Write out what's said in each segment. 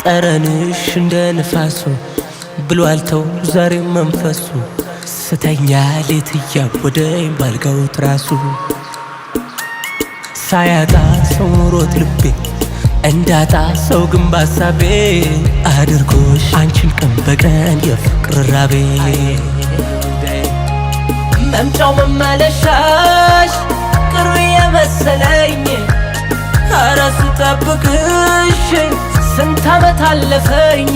ጠረንሽ እንደ ንፋሱ ብሏልተው ዛሬም መንፈሱ ስተኛ ሌት እያወደኝ ባልጋው ትራሱ ሳያጣ ሰው ኑሮት ልቤ እንዳጣ ሰው ግን ባሳቤ አድርጎሽ አንቺን ቀን በቀን የፍቅር ራቤ መምጫው መመለሻሽ ቅርብ የመሰለኝ ኧረ ስጠብቅሽ ስንት ዓመት አለፈኝ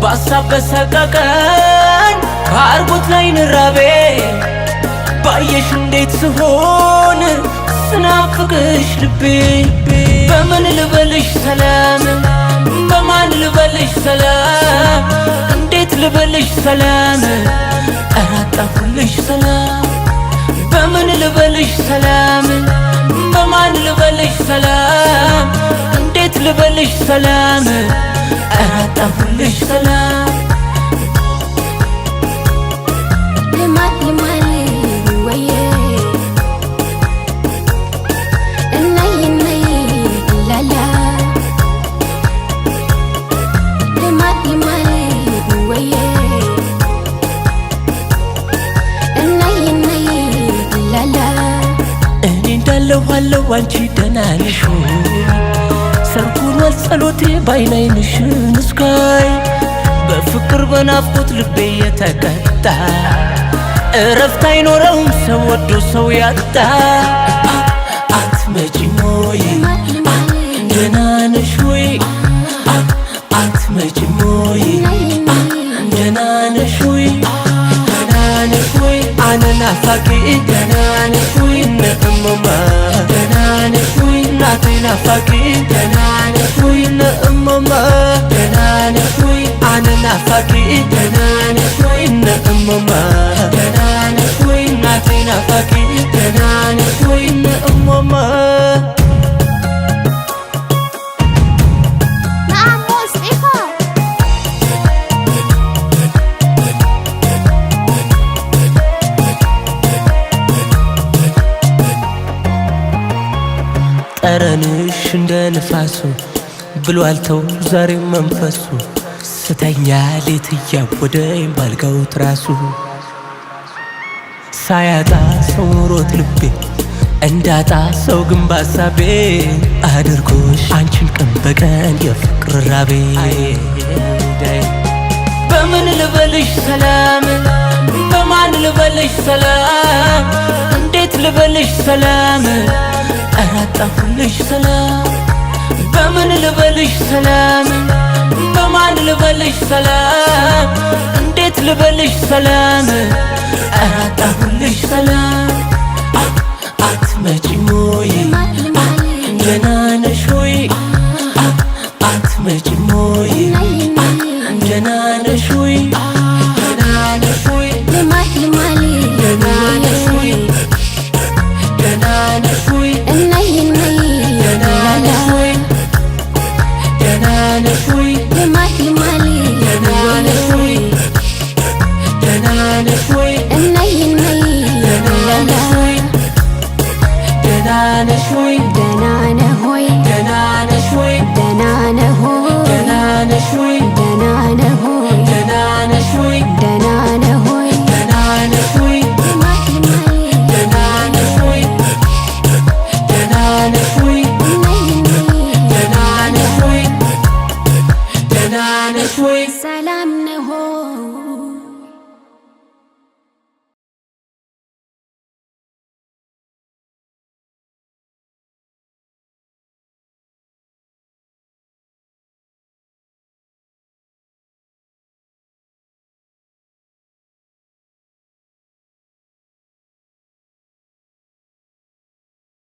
ባሳብ በሰቀቀን አርጎት ላይ ንራቤ ባየሽ እንዴት ስሆን ስናፍቅሽ ልቤ በምን ልበልሽ ሰላም በማን ልበልሽ ሰላም እንዴት ልበልሽ ሰላም ኧረ አጣሁልሽ ሰላም በምን ልበልሽ ሰላም በማን ልበልሽ ሰላም እንዴት ልበልሽ ሰላም ኧረ አጣሁልሽ ሰላም። ልማድ ልማድ ወየ እነይ እነይ ላላ ልማድ ልማድ ወየ እነይ እነይ ላላ። እኔ እንዳለሁ አለሁ አንቺ ደህና ነሽ ወይ? ሰርኩኗል ጸሎቴ ባይን አይንሽን እስካይ በፍቅር በናፍቆት ልቤ የተቀጣ እረፍት አይኖረውም ሰው ወዶ ሰው ያጣ። አትመጪም ወይ? ልማድ ልማድ ደህና ነሽ ወይ? አትመጪም ወይ? እነይ እነይ ደህና ነሽ ወይ? ደህና ነሽ ወይ? አነ ናፋቂ ደህና ነሽ ወይ? እነ እመማ ደህና ነሽ ወይ? እናቴ ናፋቂ ደህና ነሽ ወይ? እነ እመማ ደህና ነሽ ወይ? አነ ናፋቂ ደህና ነሽ ወይ? እነ እመማ ደህና ነሽ ወይ? እናቴ ናፋቂ ደህና ነሽ ወይ? እነ እመማ። ንኣሞ እስጢፋ። ጠረንሽ እንደ ንፋሱ ብሏልተው ዛሬም መንፈሱ ስተኛ ሌት እያወደኝ ባልጋው ትራሱ ሳያጣ ሰው ኑሮት ልቤ እንዳጣ ሰው ግን ባሳቤ አድርጎሽ አንቺን ቀን በቀን የፍቅር ራቤ በምን ልበልሽ ሰላም በማን ልበልሽ ሰላም እንዴት ልበልሽ ሰላም ኧረ አጣሁልሽ ሰላም በምን ልበልሽ ሰላም በማን ልበልሽ ሰላም እንዴት ልበልሽ ሰላም ኧረ አጣሁልሽ ሰላም። አትመጪም ወይ? ልማድ ልማድ ደህና ነሽ ወይ? አትመጪም ወይ? እነይ እነይ ደህና ነሽ ወይ?